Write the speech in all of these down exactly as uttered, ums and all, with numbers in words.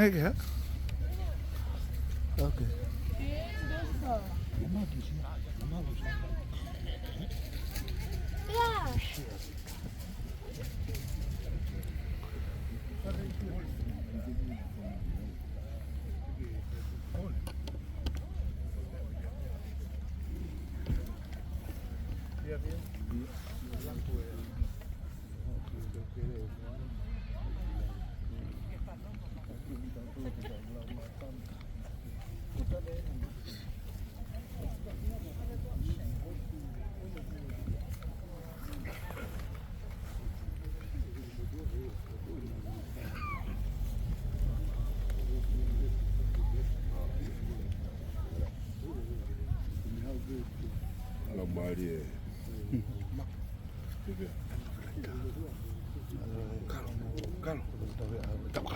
Hei, ke hā? Okay. Ala mali e. Kalo, kalo.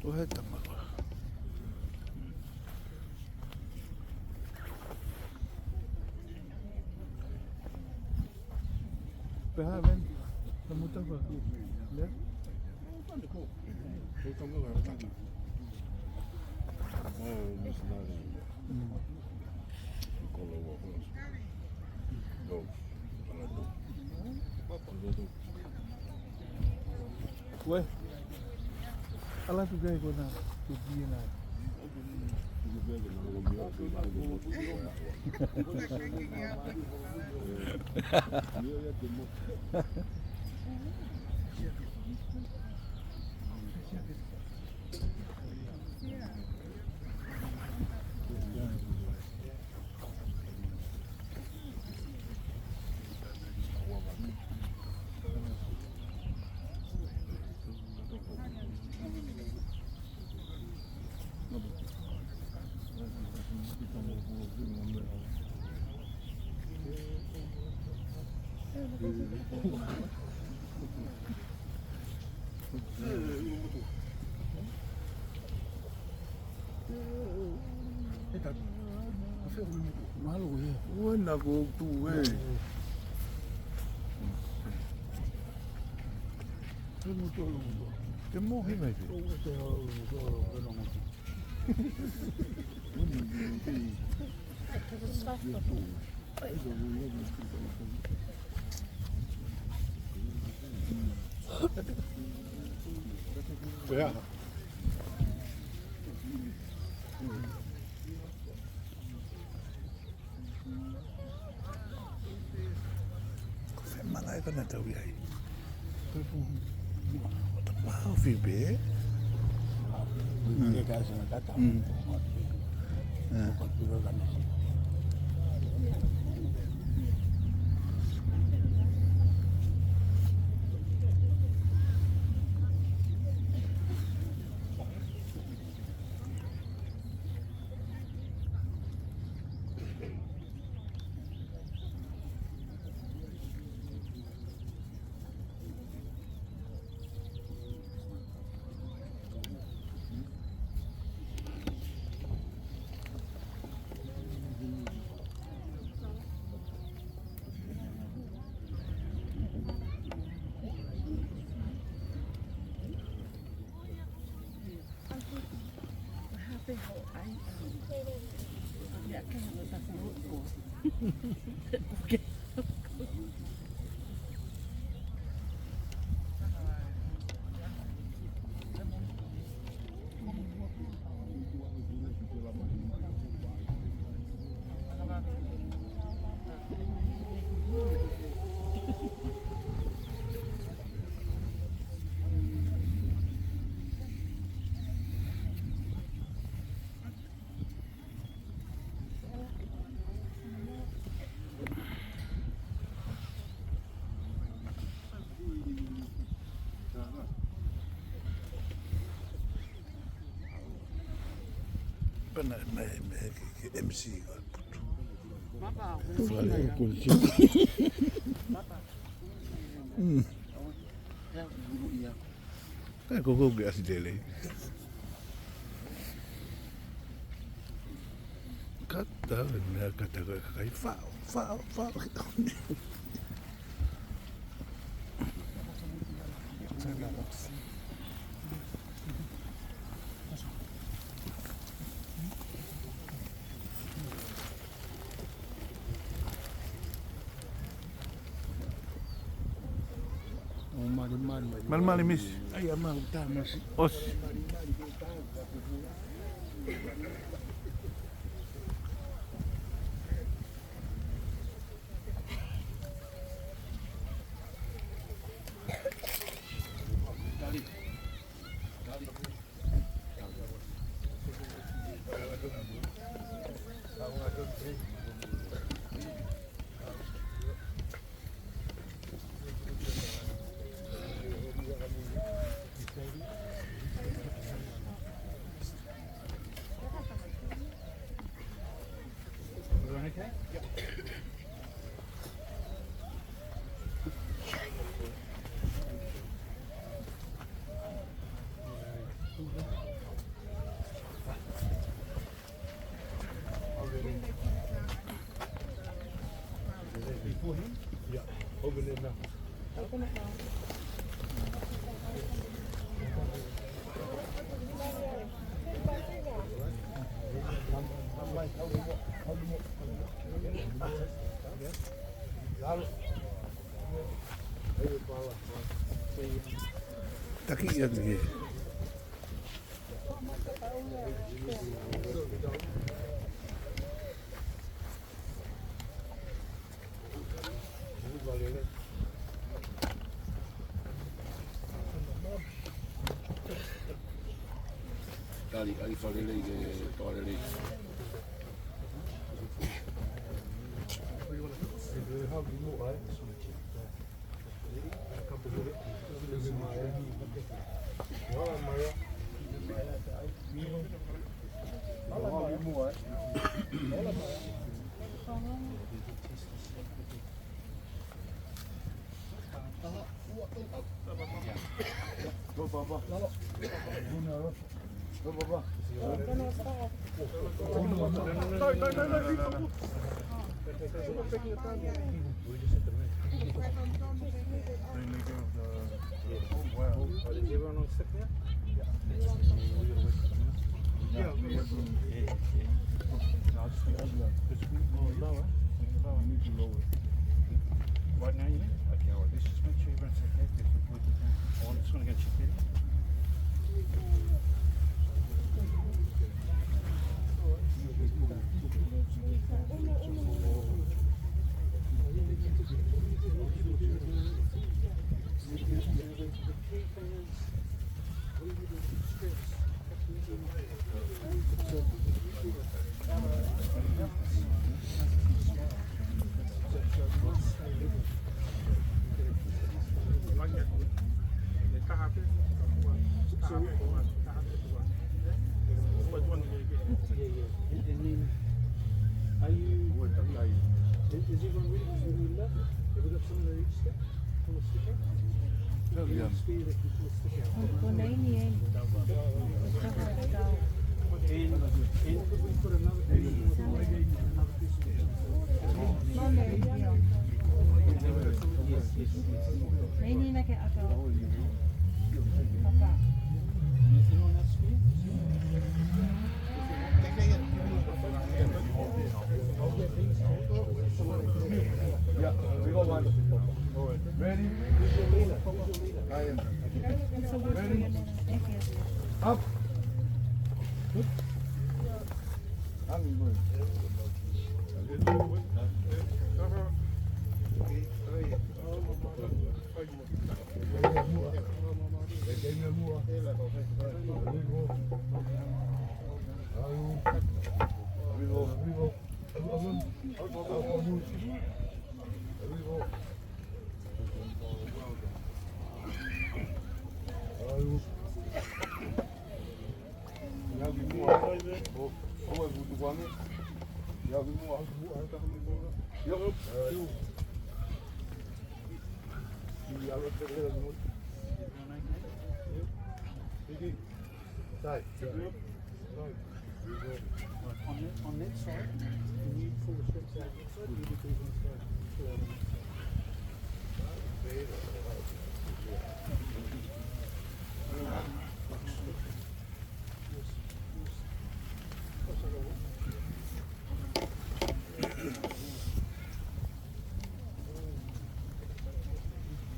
Ko e tama ko ē. Pehē, men. Kamu tahu apa? Ya? Oh, Miss Lani. Hmm. Ué, ala tu kai kona, tu pia na. Mahalo ko ia. Ua na ko tu e. Te mo ki mai pe. Yeah. Ko e fē malaʻe ka na tau ai. Ko e pō. ʻO ta pā o fi pē. Mm. Mm. Pana mai, mai ke, ke M C ko e putu. Fale ko e. Mm. Kae ko ko ke ʻasi lelei. Tata, meʻa kātaki kakai faʻo, faʻo, faʻo. Malimali, misi. ʻAi, ʻa mau tā masi. ʻOsi. Before him? Yeah. Open it now. Taki atu he. Tali, ʻai fale lelei ke fale lelei. Is everyone on sick now? Yeah. Yeah. No, just lower. Lower. Right now, you mean? Okay, all right. Let's just make sure everyone's okay. Just before you can. Oh, I'm just gonna go check it. Are you, is everyone ready? Because we need that. Have we got some of the extra? Pull a stick out. Pull a stick out. And, and could we put another piece of wood and another piece of wood? Yes, yes, yes. Anything else here? Yeah, we got one. Ready? I am. Ready? Up. Good. I'm good. On that, on that side, you need four steps out that side, you need these ones out. Four on that side.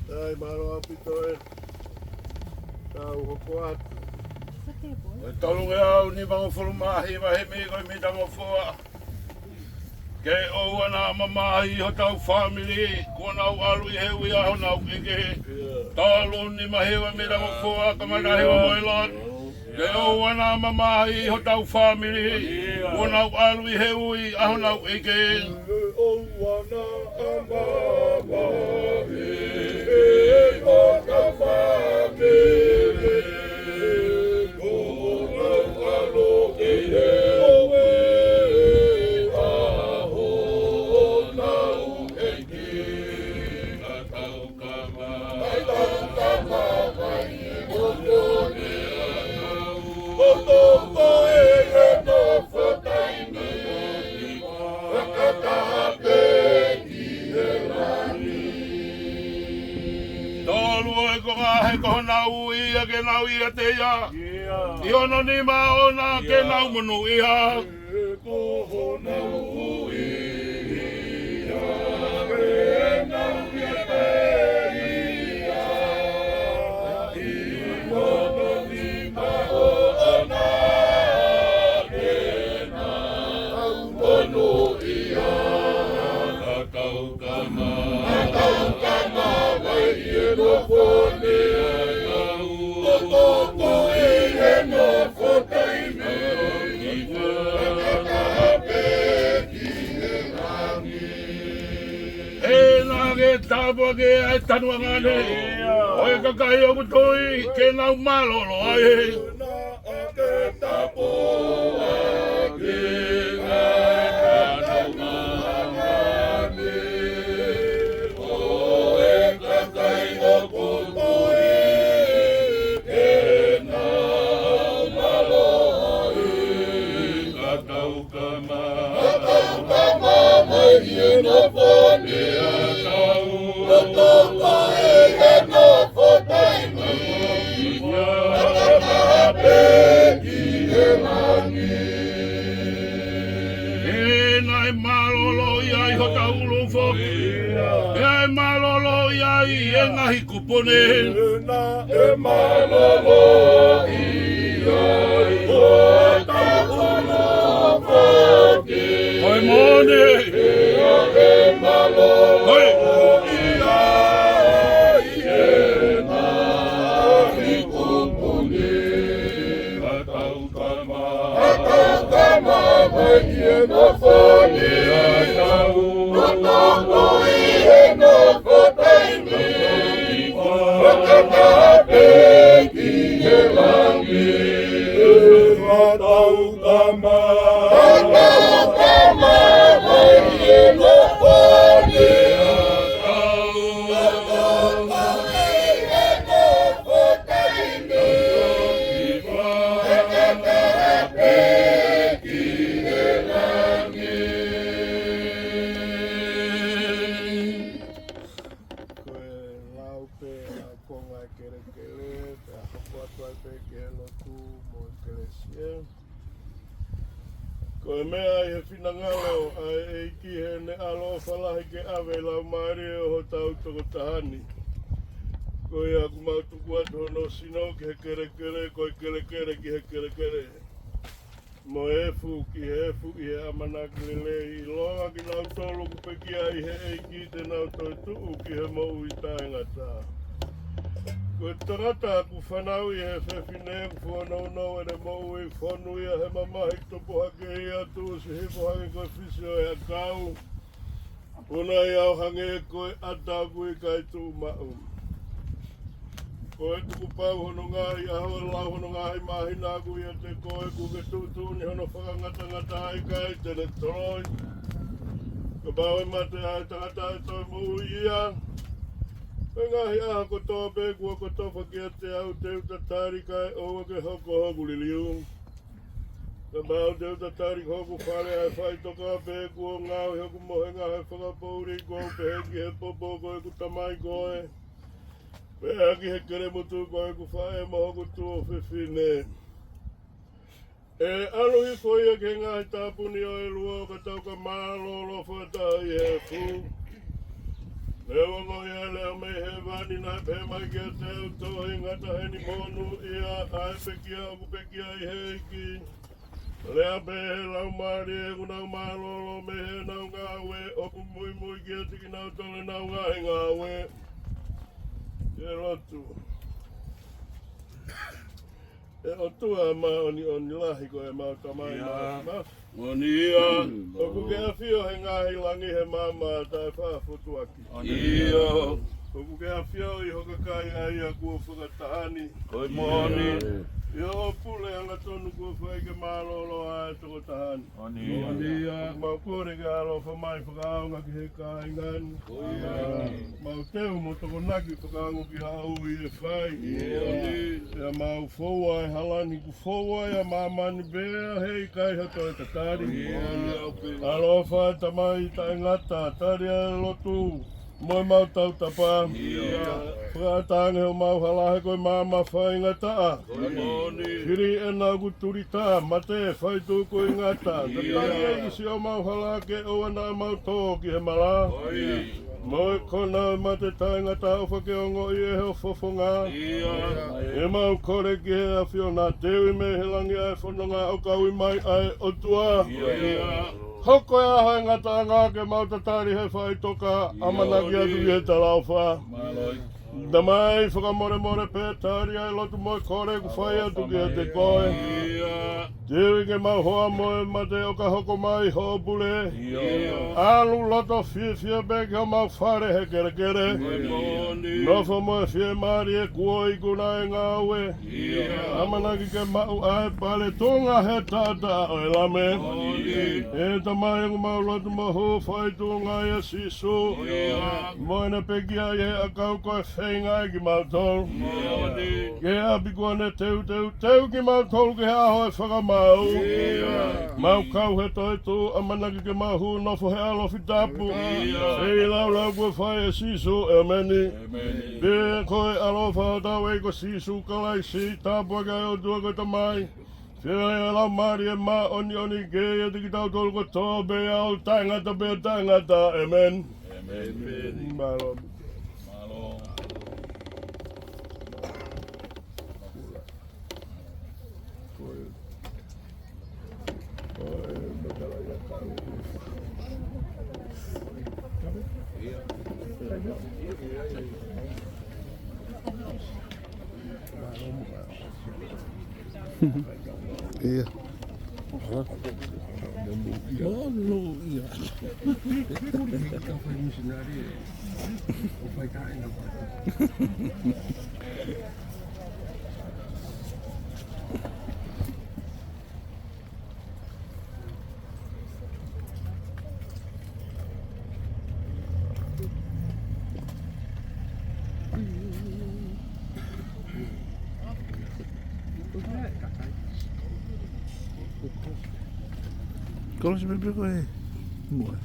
ʻAi, mālō ʻaupito ē. Tau hoko atu. Ko e tolungeau nimangofulu mā hiva himi ko e mita mo foa. Ke ʻoua naʻa mamahi hotau fāmili, kuo nau ʻalu ʻi he ui ʻa honau ʻEiki. Tolu nima hiva mita mo foa, kamata hiva mo e lot. Ke ʻoua naʻa mamahi hotau fāmili, kuo nau ʻalu ʻi he ui ʻa honau ʻEiki. ʻOua naʻa mamahi hotau fāmili, kuo nau ʻalu ʻi he ui ʻa honau ʻEiki. Tolu ʻo e konga he ko honau ui ia ke nau ʻiate ia. ʻI hono nima ʻoʻona ke nau monūʻia. Ko honau ui ia ke nau ʻiate ia. ʻI hono nima ʻoʻona ke nau monūʻia. Tau kama. Tau kama mai ʻi he nofo ni. Tau toko ʻi he nofo taimi. Fakataha pē ki he langi. ʻE naʻa ke tāpuakiʻi ʻa e tanuʻanga ni ʻo e kakai ʻoku tui ke nau mālōlō ai. Ke tāpuakiʻi ʻa e tanuʻanga ni ʻo e kakai ʻoku tui ke nau mālōlō ai. Ka tau kama. Ka tau kama mai ʻi he nofo ni. Ka tau. Ka tau kama ʻi he nofo taimi. Fakataha pē ki he langi. ʻE naʻe mālōlō ia ʻi hotau ʻulu foki. ʻE naʻe mālōlō ia ʻi he ngaahi kupu ni. ʻE naʻe mālōlō ia ʻi hotau ʻulu foki. Ko e moʻoni. ʻE naʻe mālōlō ia ʻi he ngaahi kupu ni. Ka tau kama. Ka tau kama mai ʻi he nofo ni. Ka tau. Ka tau ʻi he nofo taimi. Fakataha pē ki he langi. Ka tau kama. Ka tau kama mai ʻi he nofo ni. Ka tau. Ka tau ʻi he nofo taimi. Fakataha pē ki he langi. Ko e lau pē ʻa e konga ʻo e kelekele, pea hoko atu ai pē ki he lotu mo e kelesi ē. Ko e meʻa ʻi he finangalo ʻa e ʻEiki heʻene ʻaloʻofa lahi ke ʻave ʻa e laumālie ʻo hotau tokotaha ni. Ko ia ʻoku mau tuku atu hono sino ki he kelekele, ko e kelekele ki he kelekele. Mo e efu ki he efu ʻi he ʻamanaki lelei, ʻilonga kinautolu ʻoku pekia ʻi he ʻEiki te nau toetuʻu ki he moʻui taʻengata. Ko e tangata ʻoku fanauʻi ʻe he fefine ʻoku fonounou ʻene moʻui, fonu ia he mamahi, tupu hake ia, tuʻusi hifo hake ko e fisi ʻo e ʻakau. Puna ia ʻo hangē ko e ʻata ʻoku ʻikai tuʻu maʻu. Ko e tukupau hono ngaahi ʻaho, lau hono ngaahi māhina ʻoku ʻiate koe, ʻoku ke tuʻutuʻuni hono fakangatangata, ʻikai te ne toloi. Kapau ʻe mate ʻa e tangata ʻe toe moʻui ia. Ko e ngaahi ʻaho kotoa pē kuo kotofa kiate au te u tatali kae ʻoua ke hoko hoku liliu. Mau teu tatali ki hoku fale ʻa e faʻitoka pē kuo ngaohi hoku mohenga he fakapoʻuli, kuo u pehē ki he popo ko ʻeku tamai koe, pea ki he kelemutu ko ʻeku faʻē mo hoku tuofefine. ʻE ʻalu hifo ia ki he ngaahi tāpuni ʻo e luo, ka tau ka mālōlō fakataha ʻi he efu. Neongo ia e leʻo mei hēvani naʻe pehē mai kiate au, Tohi, ngata heni monūʻia ʻa e pekia ʻoku pekia ʻi he ʻEiki. Lea pē ʻe he Laumālie, ʻoku nau mālōlō mei heʻenau ngāue, ʻoku muimui kiate kinautolu ʻenau ngaahi ngāue. Ke lotu. ʻE ʻOtua māʻoniʻoni lahi, ko ʻemau Tamai Ia. Māfimafi. Moʻoni ia. ʻOku ke ʻafio he ngaahi langi, he maama taʻefaʻafotuaki. Ia. ʻOku ke ʻafio ʻi ho kakai ʻa ia kuo fakataha ni. Ko e moʻoni. ʻI hoʻo pule angatonu kuo fai ke mālōlō ʻa e tokotaha ni. Moʻoni ia. ʻOku mau kole ke ʻaloʻofa mai fakaʻaonga ki he kāinga ni. Ia. Mau teu mo tokonaki fakaongo ki haʻo ui ʻe fai. Ia. Pea mau foua e hala ni, kuo foua ʻa māmani pea heʻikai ha toe tatali. Ia. ʻAloʻofa Tamai taʻengata, tali ʻa e lotu mo ʻemau tautapa. Ia. Fakaʻatā ange homau hala he ko e maama faingataʻa. Ko e moʻoni. Fili ʻena ʻoku tulita, mate, fai tukuingata. Ia. Tatali ʻEiki siʻomau hala ke ʻoua naʻa mau tō ki he mala. Ko ia. Mo e konā ʻo e mate taʻengata, ʻofa ke ongoʻi ʻe ho fofonga. Ia. ʻE mau kole ki he ʻAfiona, teuʻi mei he langi ʻa e fononga ʻo kau ʻi mai ʻa e ʻOtua. Ia. Hoko e ʻaho e ngataʻanga ke mau tatali he faʻitoka, ʻamanaki atu ki he talaʻofa. Mālō. Tamai, fakamolemole pē, tali ʻa e lotu mo e kole ʻoku fai atu kiate koe. Ia. Teuʻi ke mau hoa mo e mate ʻo ka hoko mai hoʻo pule. Ia. ʻAlu loto fiefia pē ki homau fale he kelekele. Ko e moʻoni. Nofo mo e fiemālie kuo ikuna e ngāue. Ia. ʻAmanaki ke maʻu ʻa e pale tuʻunga he taʻataʻa ʻo e Lame. Moʻoni. ʻE Tamai, ʻoku mau lotu mo hū fai tuʻunga ʻia Sīsū. Ia. Mo ʻene pekia ʻi he ʻakau ko e feinga ʻe kimautolu. Moʻoni. Ki he ʻapi kuo ne teuteu, teu kimautolu ki he ʻaho e fakamaau. Ia. Mau kau he toetuʻu, ʻamanaki ke mau hū nofo he ʻalofi tapu. Ia. Feilaulau kuo fai ʻe Sīsū, ʻēmeni. ʻĒmeni. Pea ko e ʻaloʻofa ʻa hotau ʻEiki ko Sīsū Kalaisi, tāpuaki ʻa e ʻOtua ko e Tamai, feohi ʻa e Laumālie Māʻoniʻoni ke ʻiate kitautolu kotoa pē ʻo taʻengata pea taʻengata. ʻĒmeni. ʻĒmeni. Mālō. Mālō. Ia. Haleluia. Kolose pē ko ē. Mo e.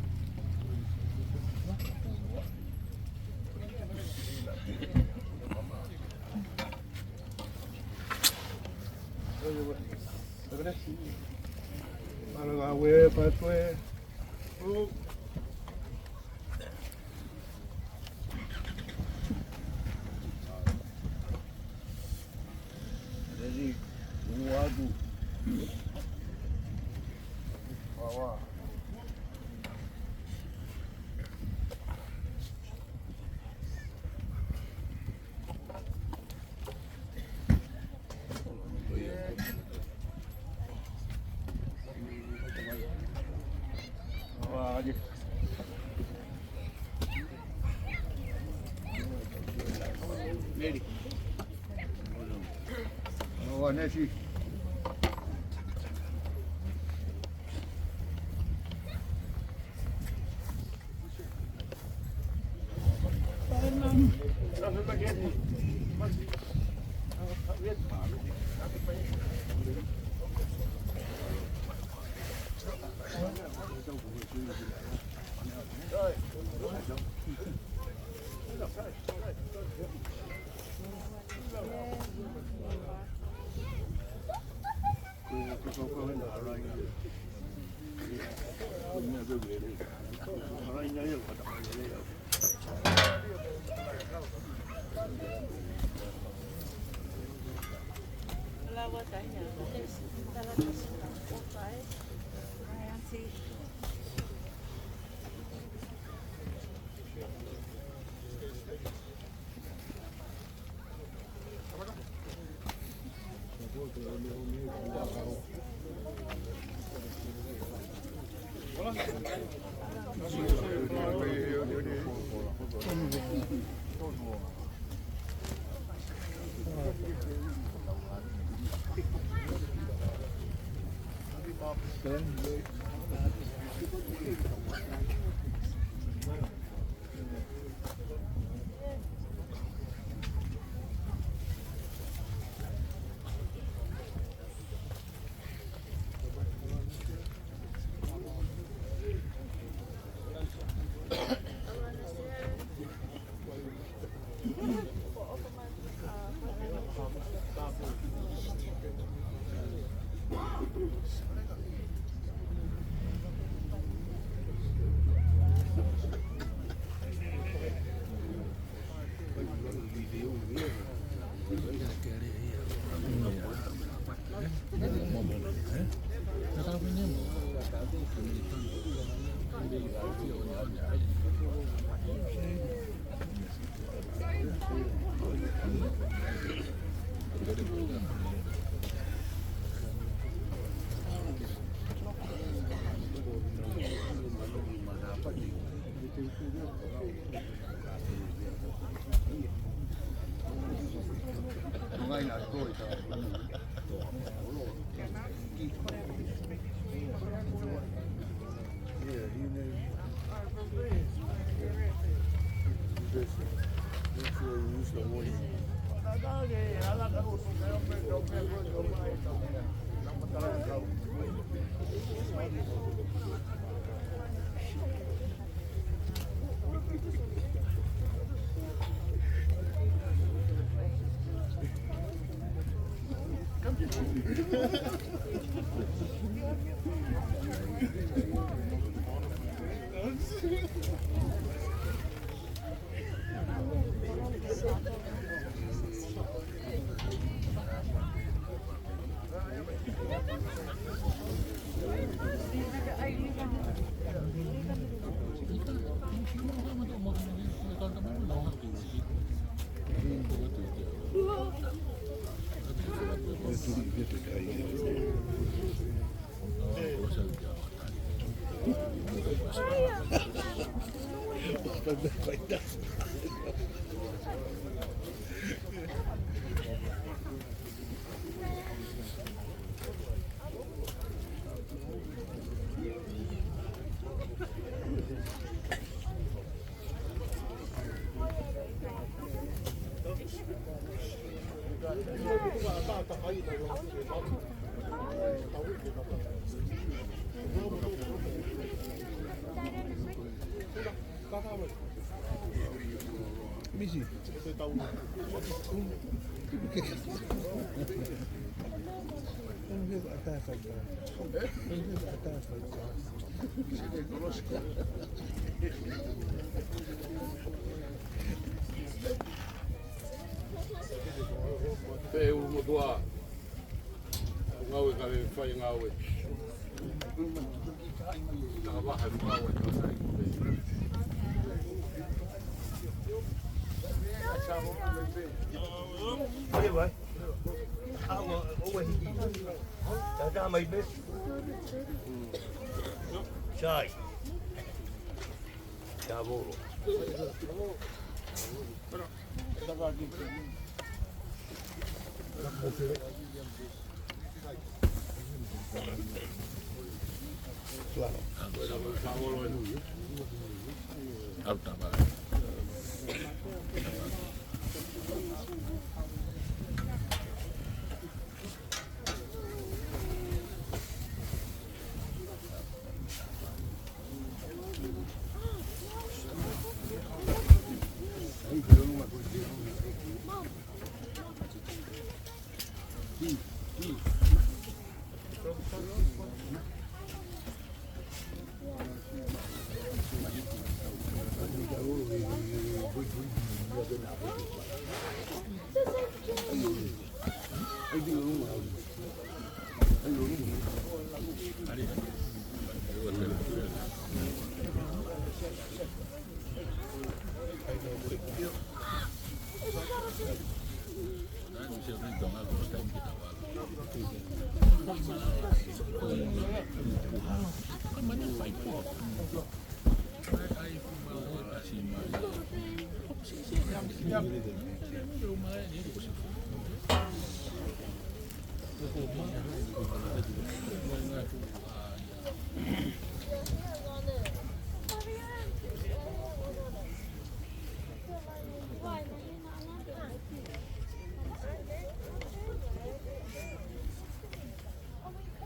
Misi. Pe ulu motuʻa. Ngāue ka fai ngāue. Ka vaha ngāue ka fai. Ue vai. Awa, ue hiki. Tata mai pe. Sai. Tavolo.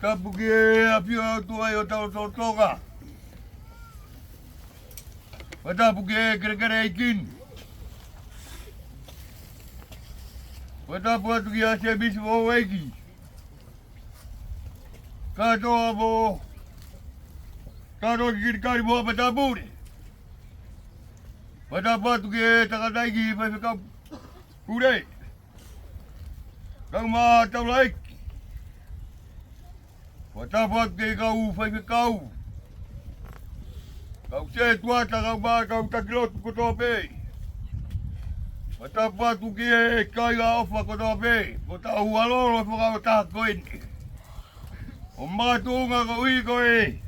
Tapu ki he ʻAfio ʻa e ʻOtua ʻi hotau lotolotonga. Fakatapu ki he kelekele ʻeiki ni. Fakatapu atu kia Sēmisi mo houʻeiki. Kātoa mo, kātoa ki Kilikali mo Haʻapetāpule. Fakatapu atu ki he tangataʻeiki faifekau pule. Kau mā taulaʻeiki. Fakatapu atu ki he kau faifekau. Kau sētuata, kau mā, kau taki lotu kotoa pē. Fakatapu atu ki he kāinga ʻofa kotoa pē. Ko tau alolo fakaʻotaha ko eni. ʻO makatuʻunga koeʻuhi ko e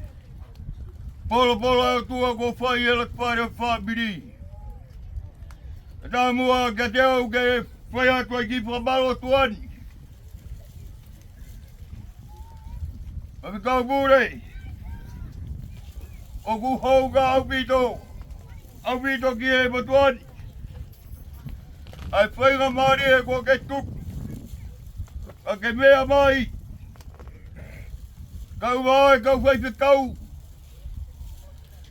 polopolo ʻa e ʻOtua kuo fai ʻi he loto fale ʻo e fāmili. Ka taumuʻa kiate au ke fai atu ai e kiʻi fakamālō atu eni. Faifekau pule, ʻoku hounga ʻaupito, ʻaupito ki he motuʻa ni ʻa e faingamālie kuo ke tuku, ka ke meʻa mai, kau mā, kau faifekau,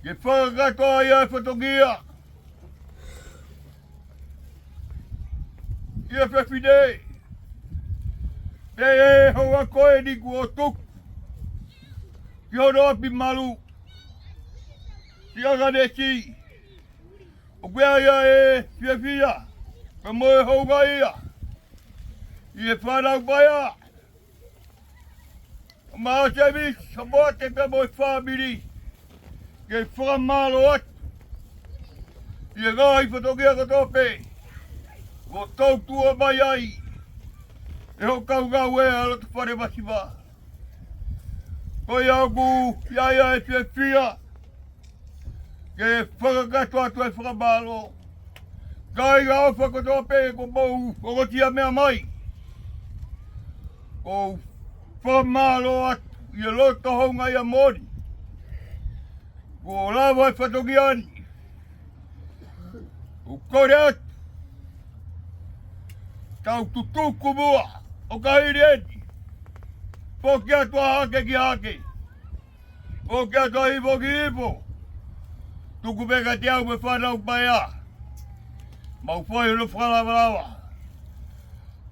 ke fakakakato ai ʻa e fatongia ʻi he fefine. Pea ʻi he houa ko eni kuo tuku ki hono ʻapi malu, ki ʻAkanesi, ʻoku ʻi ai ʻa e fiefia pea mo e houngaʻia ʻi he fānau paea. Mā Sēmisi, Samoa te pea mo e fāmili, ke fakamālō atu ʻi he ngaahi fatongia kotoa pē kuo tau tuʻu mai ai ʻi hoʻo kau ngāue ʻa e loto fale masiva. Ko ia ʻoku ʻi ai ʻa e fiefia ke fakakakato atu e fakamālō. Kāinga ʻofa kotoa pē kuo mou ongoʻi ʻa e meʻa mai, ʻoku ou fakamālō atu ʻi he loto houngaʻia moʻoni. Kuo lava e fatongia ni. ʻOku ou kole atu, tau tutuku muʻa ʻo ka hili eni, foki atu ʻa Hahake ki Hahake, foki atu ʻa Hifo ki Hifo. Tuku pē kiate au mo e fānau paea, mau fai hono fakalavalava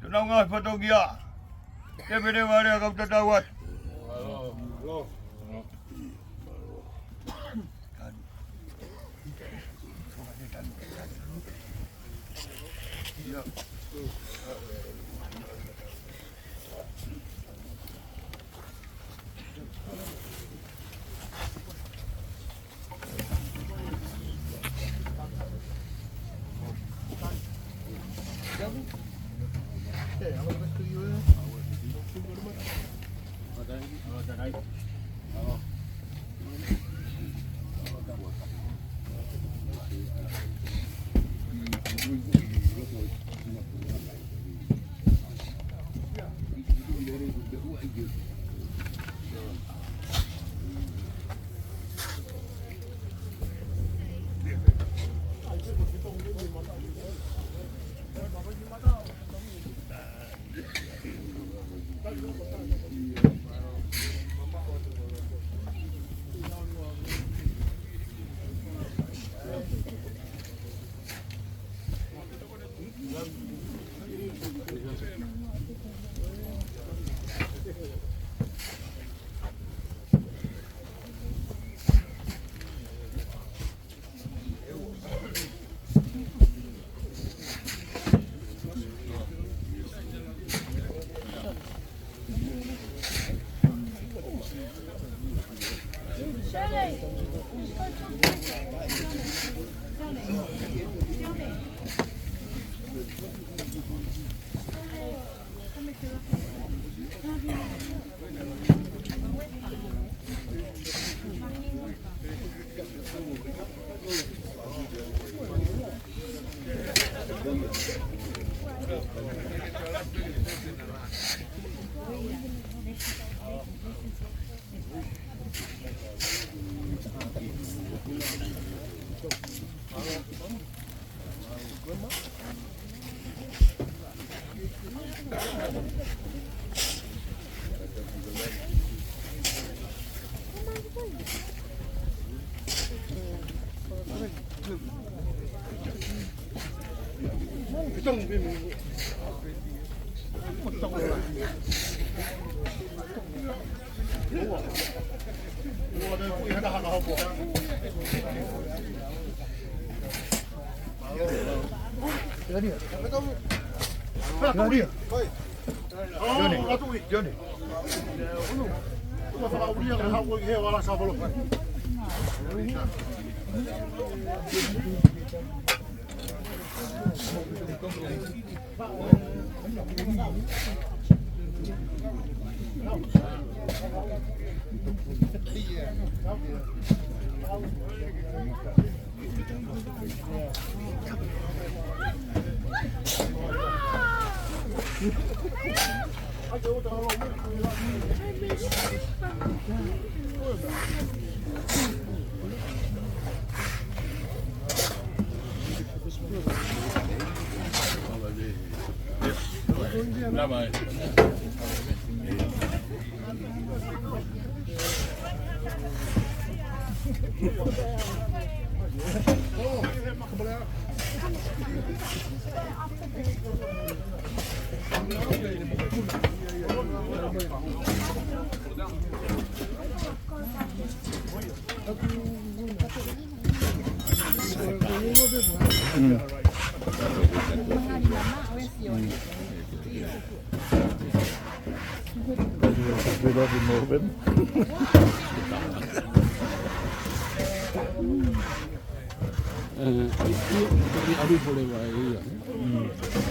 ʻo ʻenau ngaahi fatongia. Ke pehē mai ʻa e kau tatau atu.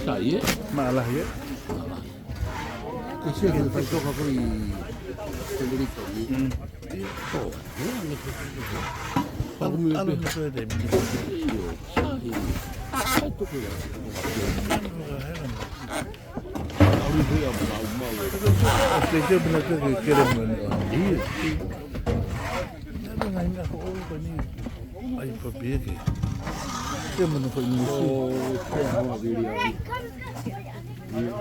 Sai, ē? Maʻalahi, ē? Maʻalahi. Ko e sio ki he faitoka ko ē ʻi Tenerife. Mm. Ko, ē, ʻa e meʻa ko ē. Paku mi pe. ʻIo, sai. Sai tuku ia. ʻAlu ia maumau. Te ke mena te ke kere mena. ʻIo. Nana ngai na ko o ko ni. ʻAi, papi eke. Ke mena ko i musu. ʻO, ke hanga vili ai. ʻIo.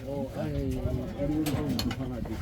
ʻO, ai, ai, ai, ai, ai, ai.